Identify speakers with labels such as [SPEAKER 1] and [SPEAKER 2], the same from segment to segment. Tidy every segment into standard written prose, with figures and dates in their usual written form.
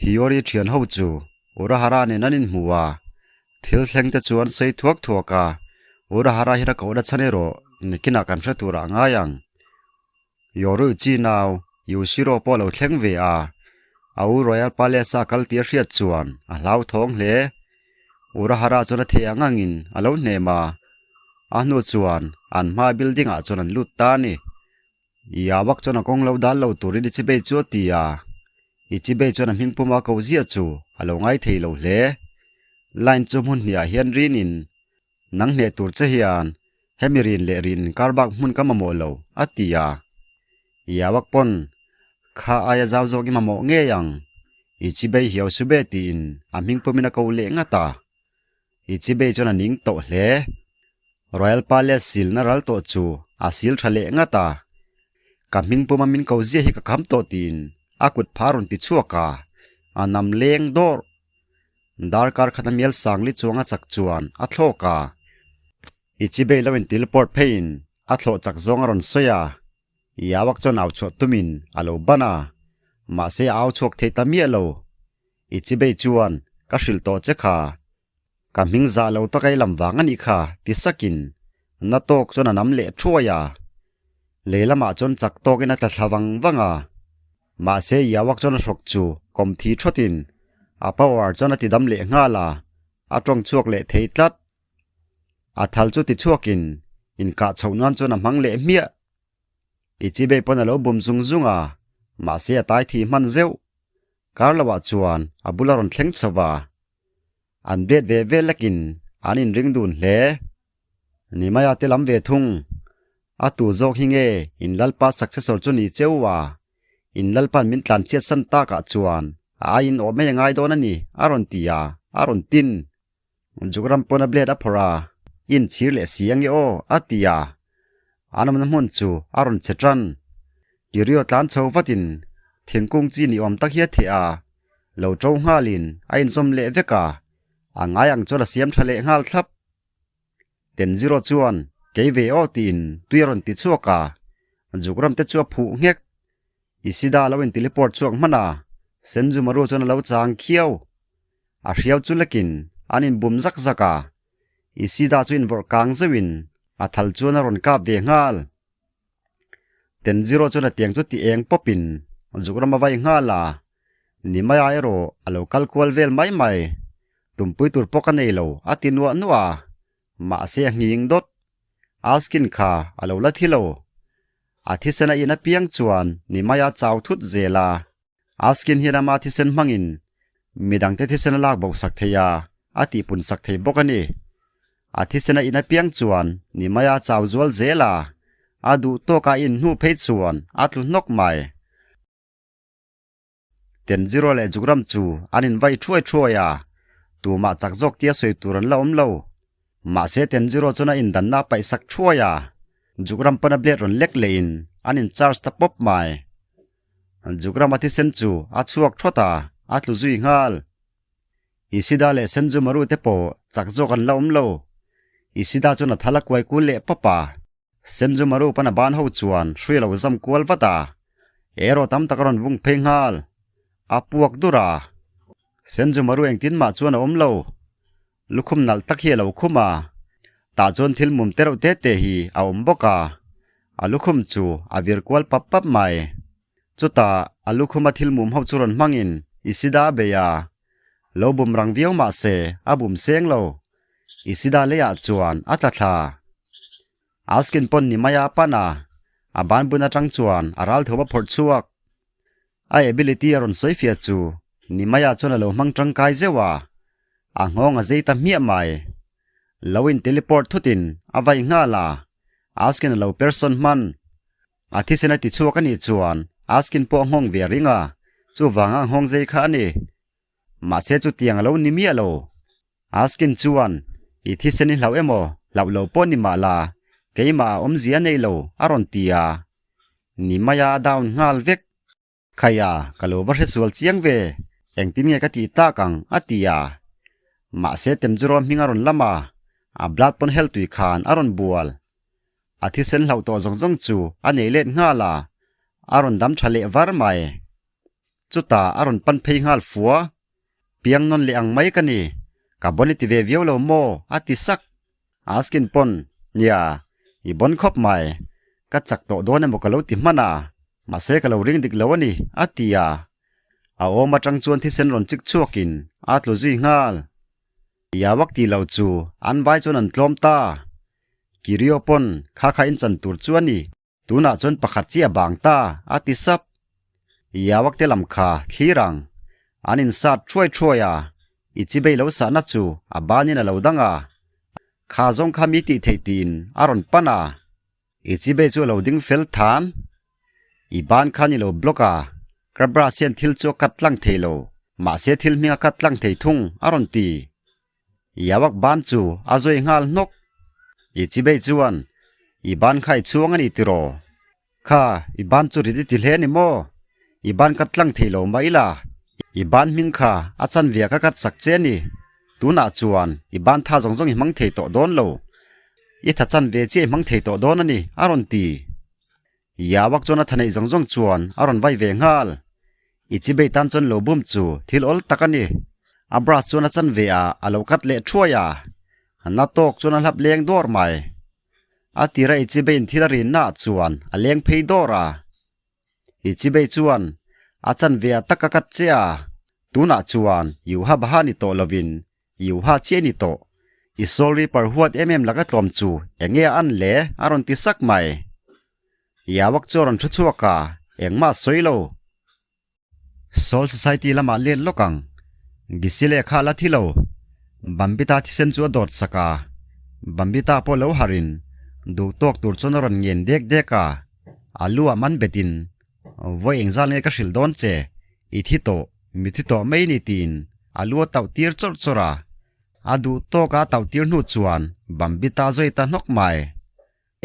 [SPEAKER 1] Hiyori thian ho chu Urahara nen an inhmu a, thil thleng te chu an sawi thuak thuak a, Urahara hian a kohna chhan erawh nikinah kan hre turah a ngai ang. Yoruichi nau Yushiro pawh a lo thleng ve a, a u Royal Palace-a kal tih a hriat chuan a hlauthawng hle. Urahara chuan a thei ang angin a lo hnem a, a hnu chuan an hma building-ah chuan an lut ta a ni. Yabak chuan a kawng lo dal lo turin Ichibei chu a ti a, Ichibei chuan a hming puma ko ziah chu a lo ngai thei lo hle. Line chu hmun hniah hian rinin, Nang hneh tur che hian hemi rin leh rin inkar bak hmun ka mamawh lo, a ti a. Yabak pawn, Kha aia zau zawk i mamawh ngei ang, Ichibei hiau sube tiin a hming pumin a ko leh ngat a. Ichibei chuan a ning tawh hle. Royal Palace silna ral tawh chu a sil tha leh ngat a, Ka hming puma min ko zia hi ka kham tawh tiin a kut phah rawn ti chhuak a, a nam leng dawrh. Darkar khat a mial sangli chuang a chak chuan a thlawk a. Ichibei lo in teleport pheiin a thlawh chak zawng a rawn sawi a, Yawak chuan au chhuah tumin a lo ban a, mahse a au chhuak thei ta miah lo. Ichibei chuan ka hrilh tawh che kha, Ka hming zah lo tak ei lam vang a nih kha, ti sakin na tawk chuan a nam leh thuai a. Lei lamah chuan chak tawkin a tla thla vang vang a. Mahse Yawak chuan a hrawk chu kawm thi thawtin a power chuan a ti dam leh nghal a, a tawng chhuak leh thei tlat. A thal chu ti chhuakin inkah chhoh nan chuan a hmang leh hmiah. Ichibei pawn a lo bum zung zung a, mahse a tai thi hman zeuh. Kar lohah chuan a bula rawn thleng chho va. An bet ve ve lekin an inring dun hle. Ni maia te lam ve thung. A tu zawk hi nge in Lalpa successor chu ni cheu a? In Lalpa'n min tlan chhiat san takah chuan a aiin awh mai a ngai dawn a ni, a rawn ti a, a rawn tin. Jukram pawn a blade a phawrh a, inchhir leh si ange aw, a ti a. An awmna hmun chu a rawn che tan. Kirio tlan chho vatin thingkung chi ni awm tak hi a theh a, lo to nghalin a inzawm leh vek a, a ngai ang chuan a siam tha leh nghal thlap. Tenziro chuan kei ve aw tiin tui a rawn ti chhuak a, Jukram te chu a phuh nghek. Ishida lo in teleport chhuak hman a, Senjumaru chuan a lo chang khiau. A hriau chu lekin an inbum zak zak a, Ishida chu invawrh kang zeuhin a thal chuan a rawn kap ve nghal. Tenziro chuan a tiang chu ti eng pawpin Zukram a vai nghal a, ni maia erawh a lo kal kual vel mai mai. Tumpui tur pawh ka nei lo a ti nuah nuah a, mahse a nghing dawt. Askin kha a lo la thi lo. A thisen a in apiang chuan ni maia chau thut zel a. Askin hian ama thisen hmangin midangte thisen a lak bo sak thei a, a tihpun sak thei bawk a ni. A thisen a in apiang chuan ni maia chau zual zel a, a duh tawk a inhnuh phei chuan a tlu hnawk mai. Tenjiro leh Jukram chu an invai thuai thuai a, tumah chak zawk tia sawi tur an la awm lo. Mahse Tenjiro chuan a indanna a paih sak thuai a, Jukram pawn a blade rawn lek lehin an in charge ta pawp mai. Jukrama thisen chu a chhuak thawt a, a tlu zui nghal. Ishida leh Senjumaru te pawh chak zawk an la awm lo. Ishida chuan a thal a kuai kul leh pawp a. Senjumaru pawn a ban ho chuan hrui a lo zam kual vat a, erawh tam tak a rawn vung phei nghal. A puak dur a. Senjumaru engtin mah chuan a awm lo. Lukhum nalh tak hi a lo khum a, tah chuan thil mum te reuh te te hi a awm bawk a, a lukhum chu a vir kual pap pap mai. Chutah a lukhuma thil mum ho chu rawn hmangin Isida a bei a, lo bum rang viau mah se a bum seng lo. Isida leiah chuan a tla thla. Askin pawn ni maia a pan a, a ban bun atang chuan a ral thawm a phawrh chhuak. A ability a rawn sawi fiah chu ni maiah chuan a lo hmang tangkai zeuh a, a nghawng a zei ta hmiah mai. Lo in teleport thutin a vai nghal a, Askin a lo person hman. A thisen a ti chhuak a nih chuan Askin pawh a nghawng ve a ring a, chuvanga a nghawng zei kha a ni. Mahse chutiang a lo ni miah lo. Askin chuan, I thisen i hlauh emaw, hlauh lo pawh ni mah la, keimah a awmzia nei lo, a rawn ti a. Ni maia a down nghal vek. Khaia, ka lo va hresual chiang ve, engtin nge ka tih tak ang, a ti a. Mahse Temzuraw hming a rawn lam a, a blood pawn hel tui khan a rawn bual. A thisen hlauh tawh zawng zawng chu a nei let nghal a, a rawn dam tha leh var mai. Chutah a rawn pan phei nghal fua. Piang nawn leh ang mai ka ni. Ka bon i ti ve viau lo maw? a ti sak. Askin pawn, Nia, i bon khawp mai. Ka chak tawh dawn emaw ka lo ti hman a, mahse ka lo ring dik lo a ni, a ti a. A awm atang chuan thisen rawn chik chhuakin a tlu zui nghal. Iawak tih loh chu an vai chuan an tlawm ta. Kirio pawn kha kha in chan tur chu a ni. Tunah chuan pakhat chiah a bang ta, a ti sap. Iawak te lam kha thlir ang. An insat thuai thuai a, i chibei lo sahna chu a banin a lo dang a. Kha zawng kha mi tih theih tiin a rawn pan a. I chibei chu a lo ding fel than. I ban khan i lo block a, Krabras hian thil chu a cut tlang thei lo, mahse thil hming a cut tlang thei thung, a rawn ti. Iawak ban chu a zawi nghal hnawk. I chibei chuan, I ban kha i chhuang a ni tiraw? Kha, i ban chu rit i ti hle a ni maw? I ban cut tlang thei lo mai la, i ban hming kha a chanve ka cut sak che a ni. Tunah chuan i ban tha zawng zawng i hmang thei tawh dawn lo. I tha chanve chiah i hmang thei tawh dawn a ni, a rawn ti. Iawak chuan a tha neih zawng zawng chuan a rawn vai ve nghal. I chibei tan chuan lo bum chu thil awl tak a ni. A brush chuan a chanve a, a lo cut leh thuai a. Na tawk chuan a hlap leng dawr mai. A tira i chibeiin thil a rinna ah chuan a leng phei dawr a. I chibei chuan a chanve a tak a cut che a. Tunah chuan Yuha Baha ni tawh lovin Yuha chiah ni tawh. I Soul Reaper huat em em laka tlawm chu eng nge a an le? a rawn ti sak mai. Iawak chu a rawn thu chhuak a, engmah a sawi lo. Soul Society lamah let lawk ang. Gisile kha a la thi lo. Bambita thisen chu a dawt sak a. Bambita pawh lo harin duh tawk tur chuan a rawn ngen dek dek a. A lu ah man betin, Vawi engzal nge ka hrilh dawn che? I thi tawh, mi thi tawh mai ni tiin a lu a tauh tir chawrh chawrh a. A duh tawk a tauh tir hnu chuan Bambi ta zawi ta hnawk mai.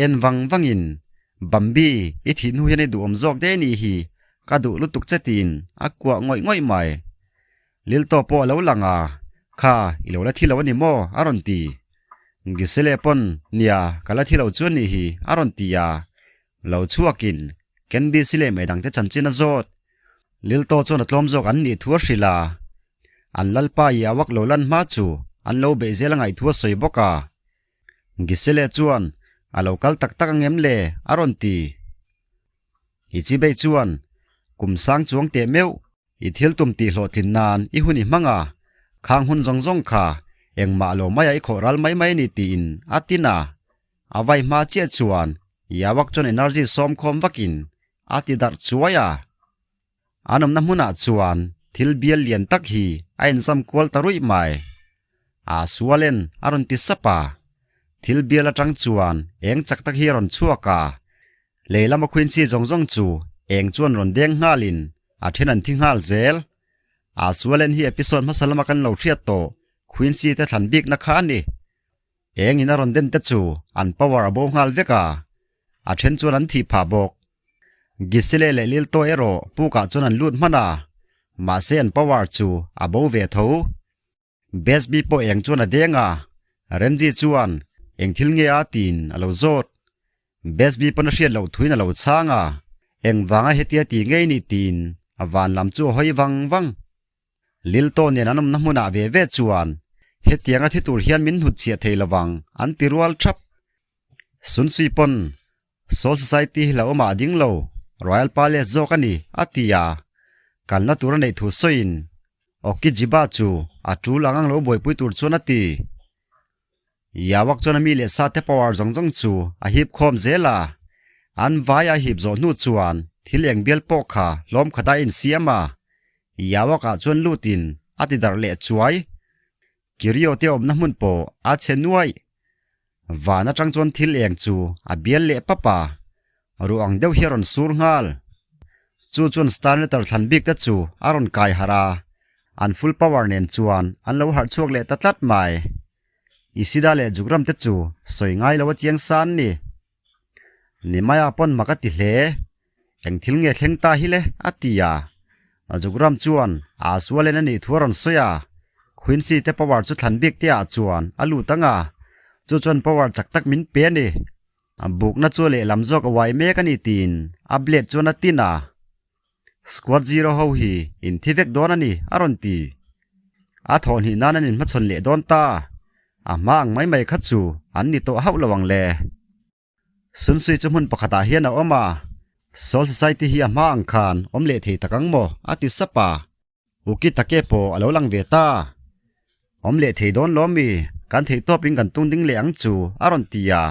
[SPEAKER 1] En vang vangin, Bambi, i thih hnu hian i duhawm zawk daih a nih hi, ka duh lutuk che tiin a kuah ngawih ngawih mai. Lilto pawh a lo lang a, Kha, i lo la thi lo a ni maw? a rawn ti. Gisele pawn, Nia, ka la thi lo chu a nih hi, a rawn ti a. Lo chhuakin, Candice leh mai dangte chanchin a zawt. Lilto chuan a tlawm zawk an nih thu a hrilh a. An lalpa i a wak lo lan hma chu an lo beih zel a ngaih thu a sawi bawk a. Gisele chuan, A lo kal tak tak ang em le? a rawn ti. I chibei chuan, Kum sang chuang teh meuh. I thil tum tih hlawhtlin nan i hun i hmang a, khang hun zawng zawng kha engmah lo maia i khawh ral mai mai a ni tiin a tin a. A vai hma chiah chuan Iawak chuan energy sawm khawm vakin a ti darh chuai a. An awmna hmunah chuan thil bial lian tak hi a inzam kual ta ruih mai. A sualen a rawn ti sap a. Thil bial atang chuan eng chak tak hi a rawn chhuak a. Lei lama Quincy zawng zawng chu eng chuan rawn deng nghalin a then an thi nghal zel. A sualen hi episode hmasa lama kan lo hriat tawh Quincy te thlan bikna kha a ni. Eng in a rawn den te chu an power a bo nghal vek a, a then chuan an thih phah bawk. Gisele leh Lilto erawh pukah chuan an lut hman a, mahse an power chu a bo ve tho. Besby pawh eng chuan a deng a, Renzi chuan eng thil nge a tiin a lo zawt. Besby pawn a hriat loh thuin a lo chhang a, engvanga hetia ti ngei ni tiin a van lam chu a hawi vang vang. Lilto nen an awmna hmunah ve ve chuan hetianga thi tur hian min hnutchhiah thei lovang an ti rual thap. Sunsui pawn Soul Society hi hlauhawmah a ding lo, Royal Palace zawk a ni, a ti a. Kalna tur a neih thu sawiin Okijiba chu a tul ang ang lo buaipui tur chuan a ti. Yawak chuan a mi leh sa te power zawng zawng chu a hip khawm zel a, an vai a hip zawh hnu chuan thil eng bial pawh kha hlawm khat a insiam a, Yawak ah chuan lutin a ti darh leh chuai. Kirio te awmna hmun pawh a chhe nuaih. Van atang chuan thil eng chu a bial leh pap a, ruh ang deuh hi a rawn sur nghal. Chu chuan Starnetter thlan bik te chu a rawn kai harh a, an full power nen chuan an lo harh chhuak leh ta tlat mai. Isida leh Jugram te chu sawi ngai lo a chiang sa an ni. Nimaya pawn mak a ti hle. Eng thil nge thleng ta hi le? a ti a. Jugram chuan a sual en a nih thu a rawn sawi a. Quincy te power chu thlan bik te ah chuan a lut ang a, chu chuan power chak tak min pe a ni. Bukna chu lehlam zawk a uai mek a ni tiin a blade chuan a tin a. Squad Zero ho hi in thi vek dawn a ni, a rawn ti. A thawhhnih nan an inhmachhawn leh dawn ta. A hma ang mai mai kha chu an ni tawh hauh lo ang le. Sunsui chu hmun pakhatah hian a awm a, Soul Society hi a hma ang khan awm leh thei tak ang maw? a ti sap a. Uki take pawh a lo lang ve ta. Awm leh thei dawn lo mi, kan theih tawpin kan tung ding leh ang chu, a rawn ti a.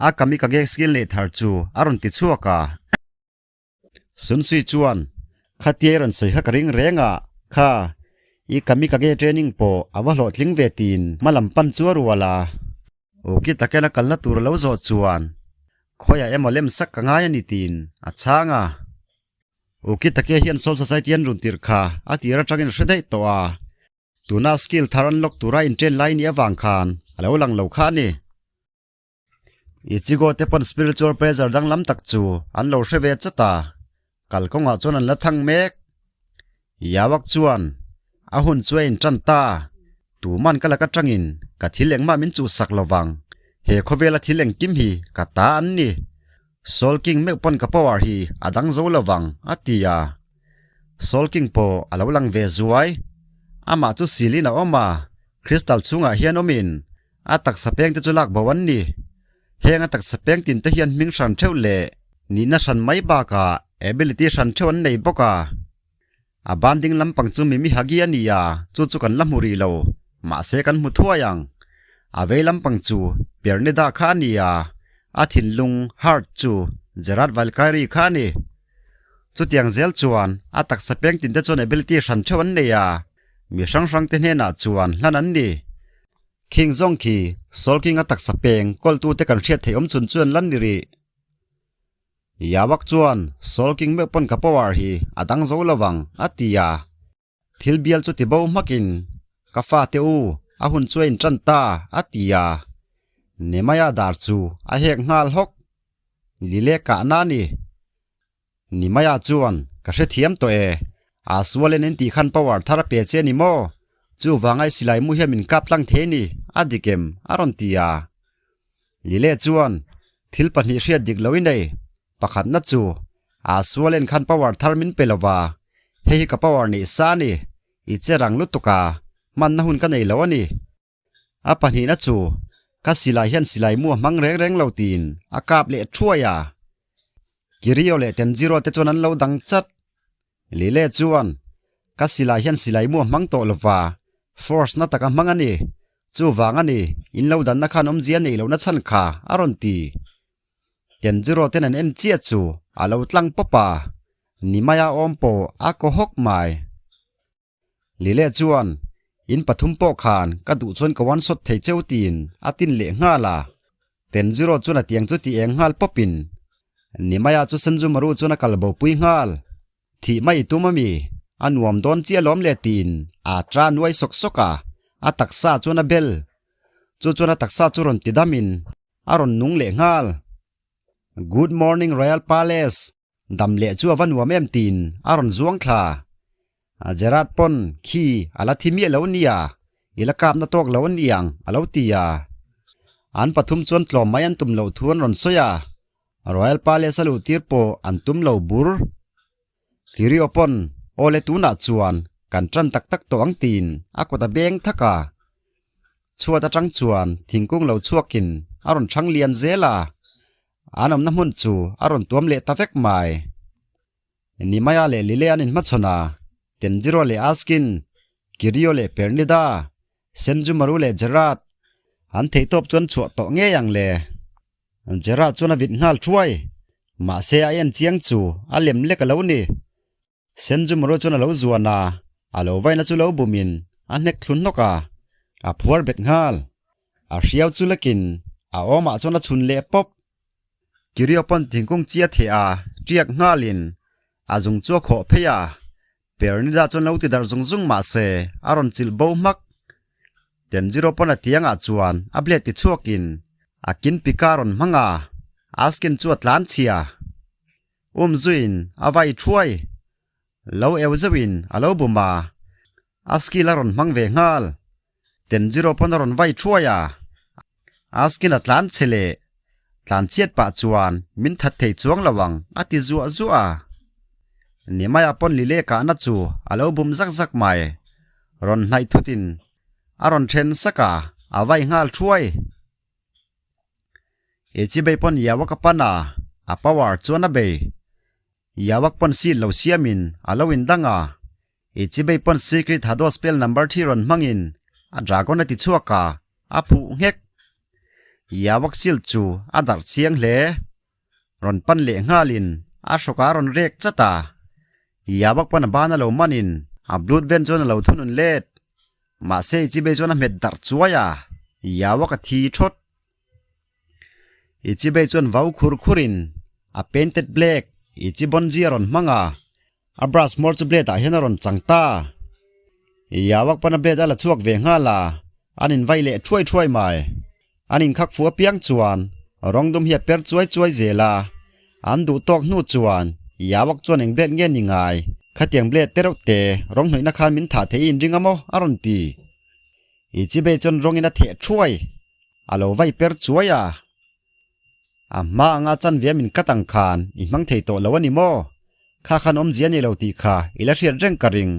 [SPEAKER 1] A kamikage skill neih thar chu a rawn ti chhuak a. Sunsui chuan, Khatia i rawn sawi kha ka ring reng a, kha, i kamikage training pawh a va hlawhtling ve tiin hma lam pan chu a rual a. Uki takin a kalna tur a lo zawh chuan, Khawiah emaw lem sak ka ngai a ni tiin a chhang a. Uki take hian Soul Society an run tirh kha a tir atangin a hre daih tawh a. Tuna skill thar an lock tura intrain lai nih avang khan a lo lang lo kha a ni. Ichigo te pawn spiritual pressure danglam tak chu an lo hre ve chat a, kalkawngah chuan an la thang mek. Yawak chuan a hun chu a intan ta, tuman ka lak atangin ka thil engmah min chuhsak lovang, he khawvela thil engkim hi ka ta an ni. Soul King meuh pawn ka power hi a dang zo lovang, a ti a. Soul King pawh a lo lang ve zuai. Amah chu silin a awm a, crystal chhungah hian awmin A taksa peng te chu lak bo an ni. Heng a taksa peng tin te hian hming hran theuh leh nihna hran mai bakah ability hran theuh an nei bawk a. A ban ding lampang chu Mimi Hagi a ni a, chu chu kan la hmu rih lo, mahse kan hmu thuai ang. A vei lampang chu Pernida kha a ni a, a thinlung, heart, chu Gerard Valkyrie kha a ni. Chutiang zel chuan a taksa peng tin te chuan ability hran theuh an nei a, mi hrang hrang te hnenah chuan hlan an ni. Khing zawng khi Soul King a taksa peng kawltute kan hriat theih awm chhun chuan lan ni rih. Yawak chuan Soul King meuh pawn ka power hi a dang zo lo vang, a ti a. Thil bial chu ti bo hmakin, Ka fate u, a hun chu a intan ta, a ti a. Nehemiah dar chu a hek nghal hawk. Lile kahna a ni. Nimaiah chuan, Ka hrethiam tawh e. A sualin in tih khan power thar a pe che ni maw? Chuvanga i silai mu hian min kap tlang thei ni, a dik em? a rawn ti a. Lile chuan, Thil pahnih hriat dik lo i nei. Pakhatna chu, a sualin khan power thar min pe lova, hei hi ka power neih sa a ni, i che rang lutuk a, hmanna hun ka nei lo a ni. A pahnihna chu, Ka silai hian silai mu a hmang reng reng lo tiin a kap leh thuai a. Kirio leh Tenjiro te chuan an lo dang chat. Lile chuan, Ka silai hian silai mu a hmang tawh lova, force na tak a hmang a ni. Chuvang a ni, in lo danna khan awmzia neih lohna chhan kha a rawn ti. Tenjiro ten an en chiah chu a lo tlang pawp a, Nimaya awm pawh a kaw hawk mai. Lile chuan, In pathum pawh khan ka duh chuan ka one shot thei cheu tiin a tin leh nghal a. Tenjiro chuan a tiang chu ti eng nghal pawpin Nimaya chu Senjumaru chuan a kal bo pui nghal. Thih mai i tum a mi? A nuam dawn chiah lawm le tiin a tra nuai sawk sawk a, a taksa chuan a bel. Chu chuan a taksa chu rawn ti damin a rawn nung leh nghal. Good morning Royal Palace! Dam leh chu a va nuam em tiin a rawn zuang thla. Gerard pawn khi a la thi miah lo nia, i la kapna tawk lo a ni ang a lo ti a. An pathum chuan tlawm mai an tum loh thu an rawn sawi a, Royal Palace a luh tir pawh an tum lo bur. Kirio pawn awle tunah chuan kan tan tak tak tawh ang tiin a kut a beng thak a. Chhuat atang chuan thingkung lo chhuakin a rawn chhang lian zel a, An awmna hmun chu a rawn tuam leh ta vek mai. Nimaya leh Lile an inhmachhawn a, Tenjiro leh Askin, Kirio leh Pernida, Senjumaru leh Gerard an theihtawp chuan chhuah tawh ngei ang le. Gerard chuan a vit nghal thuai, mahse a en chiang chu a lem lek a lo ni. Senjumaru chuan a lo zuan a, a lo vaina chu lo bumin a hnek thlu hnawk a, a phuar bet nghal. A hriau chu lekin a awmah chuan a chhun leh pawp. Kirio pawn thingkung chi a theh a, ṭiak nghalin a zung chu a khawh phei a, Pernida chuan lo ti darh zung zung mah se a rawn chilh bo hmak. Tenjiro pawn a tiangah chuan a blade ti chhuakin a kin pika a rawn hmang a, Askin chu a tlan chhia. Um zuiin a vai thuai. Lo eu zeuhin a lo bum a, a skill a rawn hmang ve nghal. Tenjiro pawn a rawn vai thuai a, a skill a tlan che leh tlan chiat pah chuan min that thei chuang lo ang a ti zuah zuah a. Nimaiah pawn Lile kahna chu a lo bum zak zak mai. Rawn hnaih thutin a rawn then sak a, a vai nghal thuai. Ichibei pawn Yawak a pan a, a power chuan a bei. Yawak pawn seat lo siamin a lo indang a, Ichibei pawn secret Hado spell number thi rawn hmangin a dragon a ti chhuak a, a phuh nghek. Yawak shield chu a darh chiang hle. Rawn pan leh nghalin a hrawk a rawn rek chat a, Yawak pawn a ban a lo manin a blood vein chuan a lo thunun let. Mahse Ichibei chuan a hmet darh chuai a, Yawak a thi thawt. Ichibei chuan vau khur khurin a painted black Ichibonji a rawn hmang a, a brush hmawr chu blade ah hian a rawn chang ta. Yawak pawn a blade a la chhuak ve nghal a, an invai leh thuai thuai mai. An inkhak fuh apiang chuan rawng dum hi a per chuai chuai zel a, an duh tawk hnu chuan Yawak chuan eng blade nge ni ngai, khatiang blade te reuh te rawng hnawihna khan min thah theih i inring a maw? a rawn ti. Ichibei chuan rawngin a theh thuai, a lo vai per chuai a. A hma anga chanve min kat ang khan i hmang thei tawh lo a ni maw? Kha khan awmzia a ni lo tih kha i la hriat reng ka ring.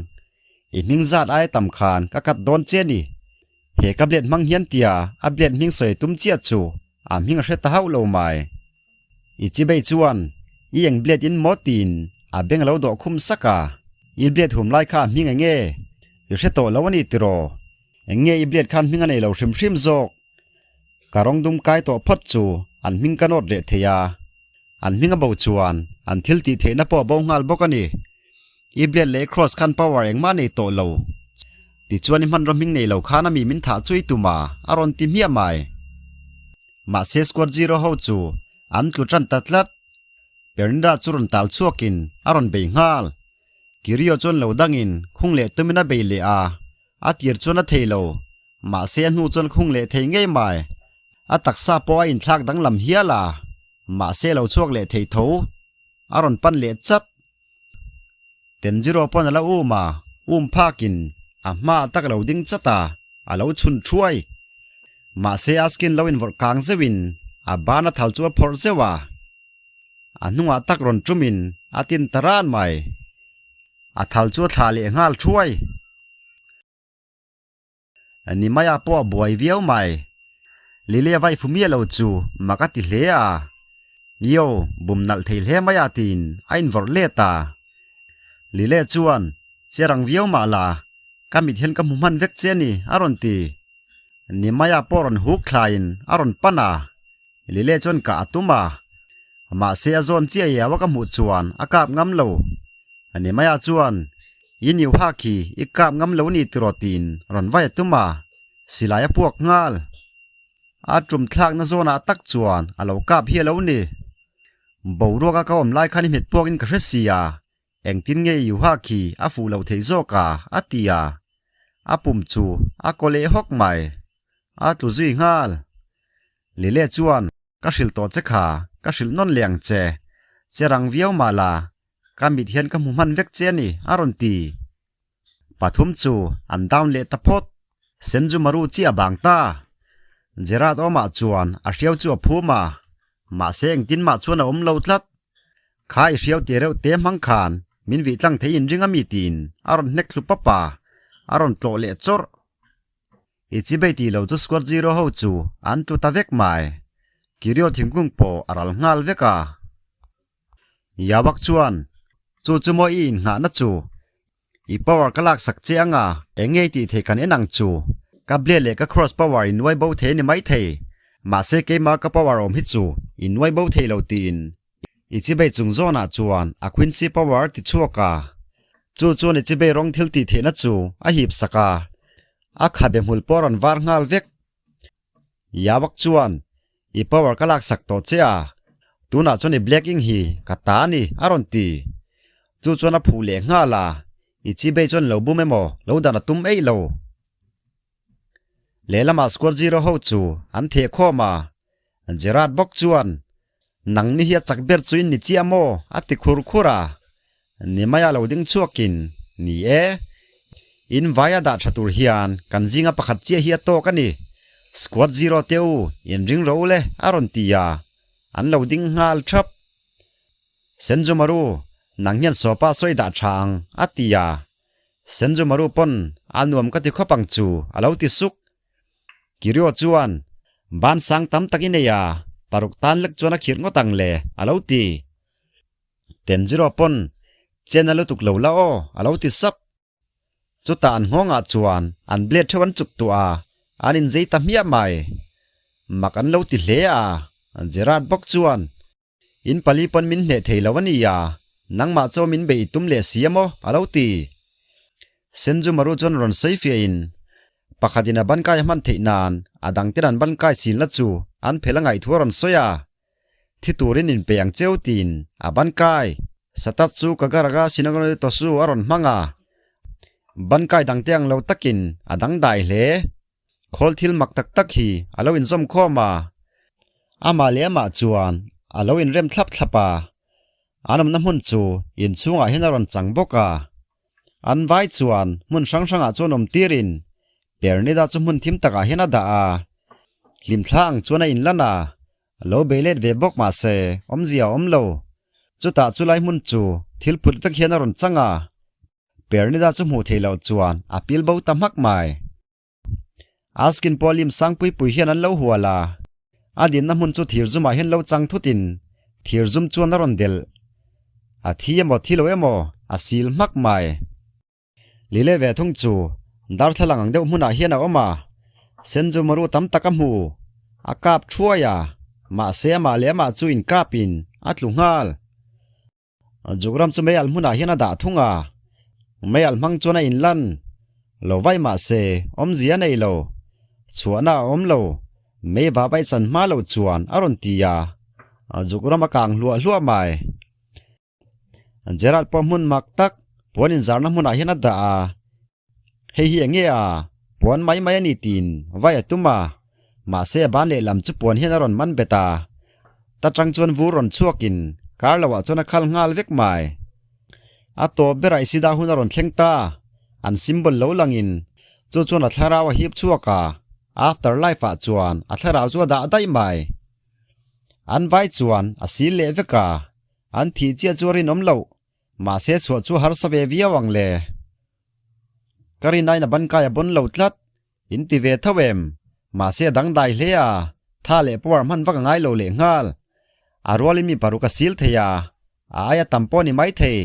[SPEAKER 1] I hming zat aia tam khan ka kat dawn che a ni. He ka blade hmang hian tia a blade hming sawi tum chiah chu a hming a hre ta hauh lo mai. I chibei chuan i eng blade in maw tiin a beng a lo dawh khum sak a. I blade hum lai kha a hming eng nge? I hre tawh lo a ni tiraw? Eng nge i blade khan hming a nei lo hrim hrim zawk? Ka rawng dum kai tawh phawt chu an hming ka nawt reh thei a, an hming a bo chuan an thil tih theihna pawh a bo nghal bawk a ni. I blade leh i cross khan power engmah a nei tawh lo. Tichuan i hmanraw hming nei lo khan a mi min thah chu i tum a, a rawn ti hmiah mai. Mahse squad zero ho chu an tlu tan ta tlat. Pernida chu rawn tal chhuakin a rawn bei nghal. Kirio chuan lo dangin khung leh tumin a bei leh a, a tir chuan a thei lo. Mahse a hnu chuan khung leh thei ngei mai. A taksa pawh a inthlak danglam hial a, mahse a lo chhuak leh thei tho. A rawn pan leh chat. Tenjiro pawn a la um a, um phakin a hmaah tak a lo ding chat a, a lo chhun thuai. Mahse a skin lo invawrh kang zeuhin a ban a thal chu a phawrh zeuh a, a hnungah tak rawn tumin a tin ta ran mai. A thal chu a thlah leh nghal thuai. Ni maia pawh a buai viau mai. Lily a vai fu miah lo chu mak a ti hle a. Yo, bum nalh thei hle mai a tiin a invawrh let a. Lily chuan, Che rang viau mah la, ka mit hian ka hmu hman vek che a ni, a rawn ti. Ni maia pawh rawn huk thlaiin a rawn pan a. Lily chuan kah a tum a. Mahse a zawn chiah iau a ka hmuh chuan a kap ngam lo. Ni maia chuan, I niu hak hi i kap ngam lo ni tiraw tiin rawn vai a tum a, silai a puak nghal. A tum thlakna zawnah tak chuan a lo kap hi a lo ni. Boruaka ka awm lai khan i hmet puakin ka hre si a, engtin nge i hak hi a fuh lo thei zawk a, a ti a. A pum chu a kaw leh hawk mai. A tlu zui nghal. Lile chuan, Ka hrilh tawh che kha, ka hrilh nawn leh ang che. Che rang viau mah la, Ka mit hian ka hmu hman vek che a ni, a rawn ti. Pathum chu an down leh ta phawt. Senjumaru chiah a bang ta. Gerard awmah chuan a hriau chu a phum a, mahse engtin mah chuan a awm lo tlat. Kha i hriau tih reuh te hmang khan min vih tlang thei inring a mi tiin a rawn hnek thlu pap a, a rawn tlawh leh chawrh. I chibei tih lo chu squad zero ho chu an tlu ta vek mai. Kirio thingkung pawh a ral nghal vek a. Yawak chuan, Chu chu maw i inngahna chu? I power ka laksak che anga eng nge i tih theih kan en ang chu? Ka blade leh ka cross power i nuai bo thei a ni maithei. Mahse keimah ka power awm hi chu i nuai bo thei lo tiin i chibei chung zawnah chuan a Quincy power ti chhuak a. Chu chuan i chibei rawng thil tih theihna chu a hip sak a, a khabe hmul pawh a rawn var nghal vek. Yawak chuan, I power ka laksak tawh che a, tunah chuan i black ink hi ka ta a ni, a rawn ti. Chu chuan a phuh leh nghal a, i chibei chuan lo bum emaw lo dan a tum eih lo. Lehlamah Squad Zero ho chu an theh khawm a, Gerard bawk chuan, Nang ni hi a chak ber chu in ni chiah maw? a ti khur khur a. Ni maia lo ding chhuakin, Ni e, in vaia dah tha tur hian kan zinga pakhat chiah hi a tawk a ni. Squad Zero te u, in ring ro le, a rawn ti a, an lo ding nghal thap. Senjumaru. Nang hian sawpa sawi dah tha ang, a ti a. Senjumaru pawn a nuam ka ti khawp ang chu, a lo ti suk. Kirio chuan, Ban sang tam tak i nei a, paruk tan lek chuan a khirh ngawt ang le, a lo ti. Tenjiro pawn, Chen a lutuk lo la aw, a lo ti sap. Chutah an nghawngah chuan an blade theuh an chuk tuah a, an inzei ta hmiah mai. Mak an lo ti hle a, Gerard bawk chuan, In pali pawn min hneh thei lo a nia, nangmah chaw min bei i tum leh si a maw? a lo ti. Senjumaru chuan rawn sawi fiahin, Pakhatin a bankai a hman theih nan a dangten an bankai chin la chu an phel a ngaih thu a rawn sawi a. Thi turin in pe ang cheu tiin a bankai. Satatsu Kagaraga Shinagano Tosu a rawn hmang a, bankai dangte ang lo takin a dangdai hle. Khawl thil mak tak tak hi a lo inzawm khawm a, amah leh amah chuan a lo inrem thlap thlap a, an awmna hmun chu inchhungah hian a rawn chang bawk a. An vai chuan hmun hrang hrangah chuan awm tirin Pernida chu hmun thim takah hian a dah a, hlimthla ang chuan a inlan a, a lo bei let ve bawk mahse awmzia a awm lo. Chutah chulai hmun chu thil phut vek hian a rawn chang a, Pernida chu hmuh theih loh chuan a pil bo ta hmak mai. Askin pawh lim sang pui pui hian an lo hual a, a dinna hmun chu thir zumah hian lo chang thutin thir zum chuan a rawn delh. A thi emaw thi lo emaw a sil hmak mai. Lile ve thung chu darthlalang ang deuh hmunah hian a awm a, Senju maru tam tak a hmu. A kap thuai a, mahse amah leh amah chu inkapin a tlu nghal. Zukram chu meialh hmunah hian a dah thung a, meialh hmang chuan a inlan lo vaih mah se awmzia a nei lo, chhuahna a awm lo, mei vah vaih chan hma loh chuan a rawn ti a, zukram a kang hluah hluah mai. Gerald pawh hmun mak tak puan inzarna hmunah hian a dah a, Hei hi eng nge a? Puan mai mai a ni tiin vai a tum a, mahse a ban lehlam chu puan hian a rawn man bet a. Ta tang chuan vur rawn chhuakin kar loah chuan a khal nghal vek mai. A tawp berah Isida hun a rawn thleng ta, an symbol lo langin chu chuan a thlarau a hip chhuak a, after life ah chuan a thlarau chu a dah daih mai. An vai chuan a sil leh vek a, an thih chiah chu a rinawm loh. Mahse chhuah chu harsa ve viau ang le. Ka rin aiin a ban kai a bawn lo tlat. In ti ve tho em? Mahse a dangdai hle a, tha leh power hman vak a ngai lo leh nghal. A rualin mi paruk a sil thei a, a aia tam pawh a ni mai thei.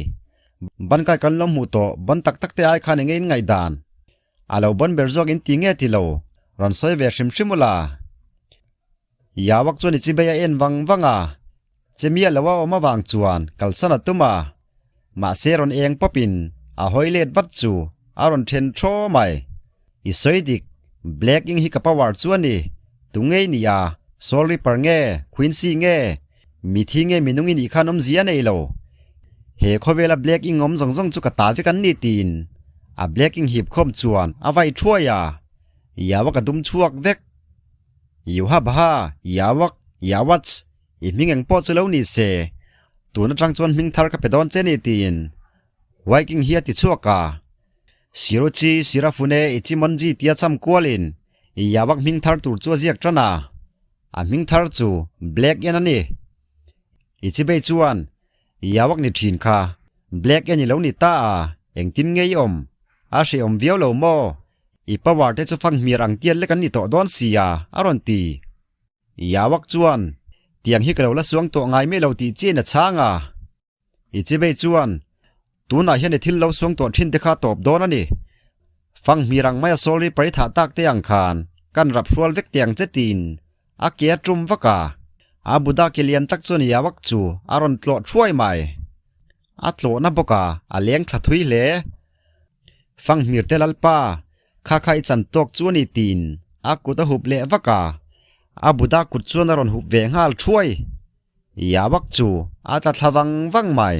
[SPEAKER 1] Ban kai kan lo hmuh tawh bawn tak tak te ai khan enge in ngaihdan? A lo bawn ber zawk in ti nge ti lo, rawn sawi ve hrim hrim ula. Yawak chuan i chibei a en vang vang a, chemia lo a awm avang chuan kalsan a tum a, mahse rawn eng pawpin a hawi let vat chu a rawn then thaw mai. I sawi dik, Black Ink hi ka power chu a ni, tu ngei ni a, Soul Reaper nge, Quincy nge, mithi nge minung i nih khan awmzia a nei lo. He khawvela Black Ink awm zawng zawng chu ka ta vek an ni tiin a Black Ink hip khawm chuan a vai thuai a, Yawak a dum chhuak vek. Yuhabha, Yawak, Yawats, i hming eng pawh chu lo ni se, tun atang chuan hming thar ka pe dawn che ni tiin Viking hi a ti chhuak a. Siruchi, Sirafune, Ichimonji tia cham kualin Yawak hming thar tur chu a ziak tan a. A hming thar chu Black en a ni. Ichibei chuan Yawak ni thin kha Black en i lo ni ta a, engtin nge i awm? A hrehawm viau lo maw? I power te chu fang hmir ang tial lek an ni tawh dawn sia, a rawn ti. Yawak chuan, Tiang hi ka lo la suang tawh ngai mai lo tih chiin a chhang a. I chibei chuan, Tunah hian i thil lo suang tawh thin te kha tawp dawn a ni. Fang hmir ang maia Soul Reaper i thah tak te ang khan kan rap hrual vek te ang che tiin a ke a tum vak a. A Buddha ke lian tak chuan Yawak chu a rawn tlawh thuai mai. A tlawhna bawk a, a leng thla thui hle. Fanghmir te Lalpa, kha kha i chan tawk chu a ni tiin a kut a hup leh vak a, a Buddha kut chuan a rawn hup ve nghal thuai. Yawak chu a tla thla vang vang mai.